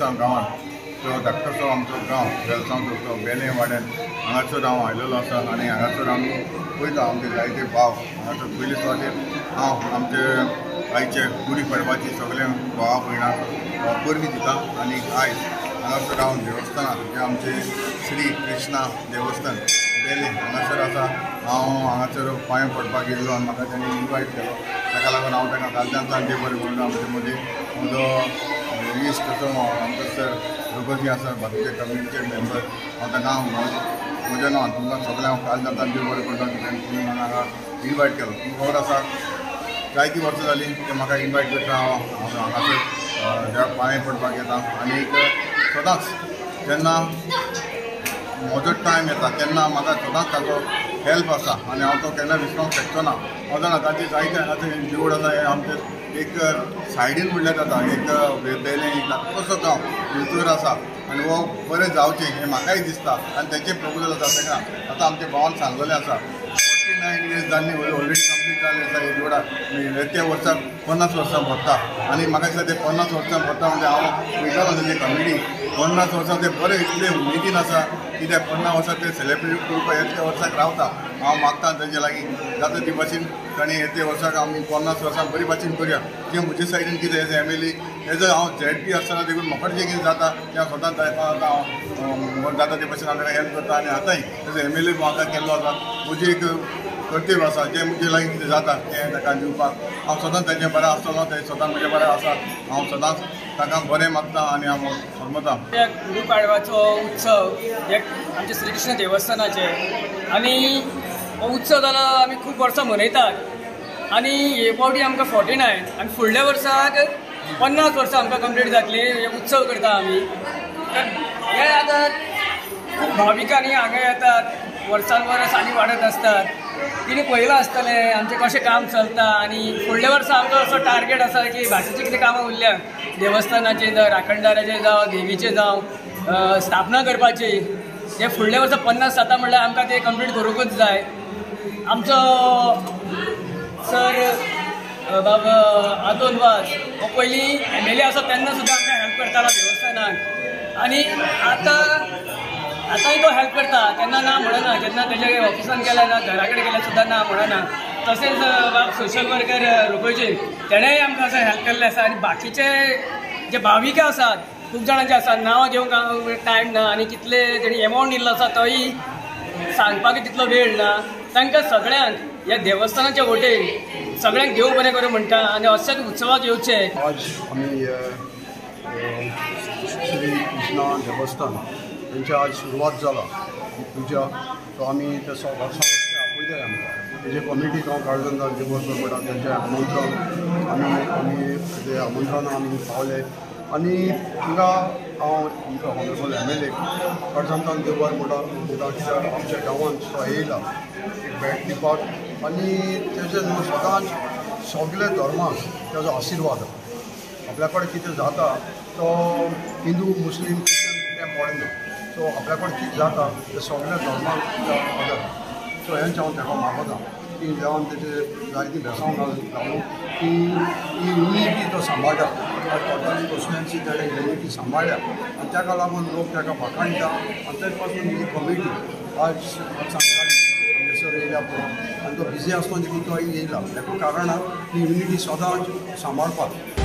वेलसांव गांवांत तो धाकटोसो आमचो गांव वेलसांव तो बेले वाड्यान हांगासर हांव आयलेलो आसा आनी हांगासर आमी पळयता आमचे जायते भाव हांगासर पयले सुवातेर हांव आमचे आयचे गुडी पडपाची सगळे भावा भयणाक परबी दिता आनी आयज हांगासर हांव देवस्थानार जे आमचे श्री कृष्णा देवस्थान बेले हांगासर आसा हांव हांगासर पांय पडपाक गेल्लो आनी म्हाका तांणी इनवायट केलो. ताका लागून हांव ताका कालच्यान देव बरें म्हणून आमचे मदीं म्हजो इश्ट तसो आमचो सर रघुजी आसा बाकीचे कमिटीचे मेंबर हांव ताका म्हज्या नांवान तुमकां सगळें हांव कालच्यान देव बरें करता तुमी म्हाका हांगा इनवायट केलो. तुमकां खबर आसा जायतीं वर्सां जालीं ते म्हाका इनवायट करता. हांव हांगासर देवाक पांय पडपाक येता आनी सदांच जेन्ना म्हजो टायम येता तेन्ना म्हाका सदांच ताचो हेल्प आसा आनी हांव तो केन्ना विसरूंक शकचो ना. हांव जाणा ताची जायते हांगासर देवूळ आसा हें आमचें एक सायडीन म्हणल्यार जाता एक बेलें एक धाकटोसो गांव भितर आसा आनी हो बरें जावचें हें म्हाकाय दिसता आनी तेचें प्रपोजल आसा ताका आतां आमच्या भावान सांगलेलें आसा 49 इयर्स जाल्ली ऑलरेडी कंप्लीट जाल्ली आसा हे देवळाक त्या वर्साक 50 वर्सां भरता आनी म्हाका दिसता ते 50 वर्सां भरता म्हणजे हांव वयतालो तेजे कमिटी 50 वर्सां ते बरें इतले उमेदीन आसा कित्याक 50 वर्सां ते सेलेब्रेट करपाक येत्या वर्साक रावता. हांव मागता तेजे लागीं जाता ती भाशेन ताणें येते वर्साक आमी 50 वर्सां बरी भाशेन करुया. जें म्हजे सायडीन कितें as M L A as हांव झेड पी आसतना देखून म्हाका जें कितें जाता तें सदांच हांव जाता ते भाशेन हांव ताका हेल्प करता आनी आतांय एज एम एल ए म्हाका केल्लो आसा. म्हजी एक कर्तव्य आसा जें म्हजे लागीं कितें जाता तें ताका दिवपाक हांव सदांच तांचे बरें आसतलो तें सदांच म्हजें बरें आसा. हांव सदांच ताका बरें मागता आनी हांव फर्मता. गुडी पाडव्याचो उत्सव हे आमच्या श्रीकृष्ण देवस्थानाचे आनी हो उत्सव जालो आमी खूब वर्सां मनयतात आनी हे फावटी आमकां 49 आनी फुडल्या वर्साक 50 वर्सां आमकां कंप्लीट जातली हे उत्सव करता आमी. तर हे आतां खूब भाविकांनी हांगा येतात वर्सान वर्स आनी वाडत आसतात. तिणी पळयलां आसतलें आमचें कशें काम चलता आनी फुडल्या वर्सा आमचो असो टार्गेट आसा की बाकीचीं कितें कामां उरल्या देवस्थानाचें जावं राखणदाराचें जावं देवीचें जावं स्थापना करपाची ते फुडल्या वर्सा 50 जाता म्हणल्यार आमकां तें कंप्लीट करूंकूच जाय. आमचो सर बाब आदोन वाज हो पयलीं एम एल ए आसा तेन्ना सुद्दां आमकां हेल्प करतालो देवस्थानाक आनी आतां आतांय तो हेल्प करता केन्ना ना म्हणना केन्ना तेज्या ऑफिसान गेल्या ना घरा कडेन गेल्यार सुद्दां ना म्हणना. तशेंच बाब सोशल वर्कर रुपयजी तेणेय आमकां असो हेल्प केल्लें आसा आनी बाकीचे जे भाविक आसात खूब जाणांचे आसात नांवां घेवंक टायम ना आनी कितले तेणी एमावंट दिल्लो आसा तोय सांगपाक तितलो वेळ ना. तांकां सगळ्यांक ह्या देवस्थानाच्या वटेन सगळ्यांक देव बरें करूं म्हणटा आनी अशेंच उत्सवाक येवचें. आज आमी श्री कृष्णा देवस्थान तेंची आज सुरवात जाला पुजा सो आमी ते वर्सां आपयताय आमकां तेजे कमिटीक हांव काळजंदार देवस म्हणटा तेंचें आमंत्रण आमी आमी ते आमंत्रणां आमी पावले आनी हांगा हांव आमचो ऑनरेबल एम एल ए काळजांतान देवबार म्हणटा कित्याक आमच्या गांवांत तो येयला एक भेट दिवपाक आनी तेजे न्हू सदांच सगळे धर्माक तेजो आशिर्वाद आपल्या कडेन कितें जाता तो हिंदू मुस्लीम क्रिश्चन तें पळयना सो आपल्या कडेन कितें जाता तें सगळ्या धर्माक आदार. सो हेंच हांव ताका मागता की देवान तेजे जायतीं बेसांव घालूं की ही युनिटी तो सांबाळटा टोटली कॉन्स्टिट्युएन्सी ताणें युनिटी सांबाळ्ळ्या आनी ताका लागून लोक ताका वाखाणटा आनी तेजे पासून ही कमिटी आज सांगताली आमगेसर येयल्या पळय आनी तो बिजी आसतना देखून तो येयला. हेका कारण ही युनिटी सदांच सांबाळपाक.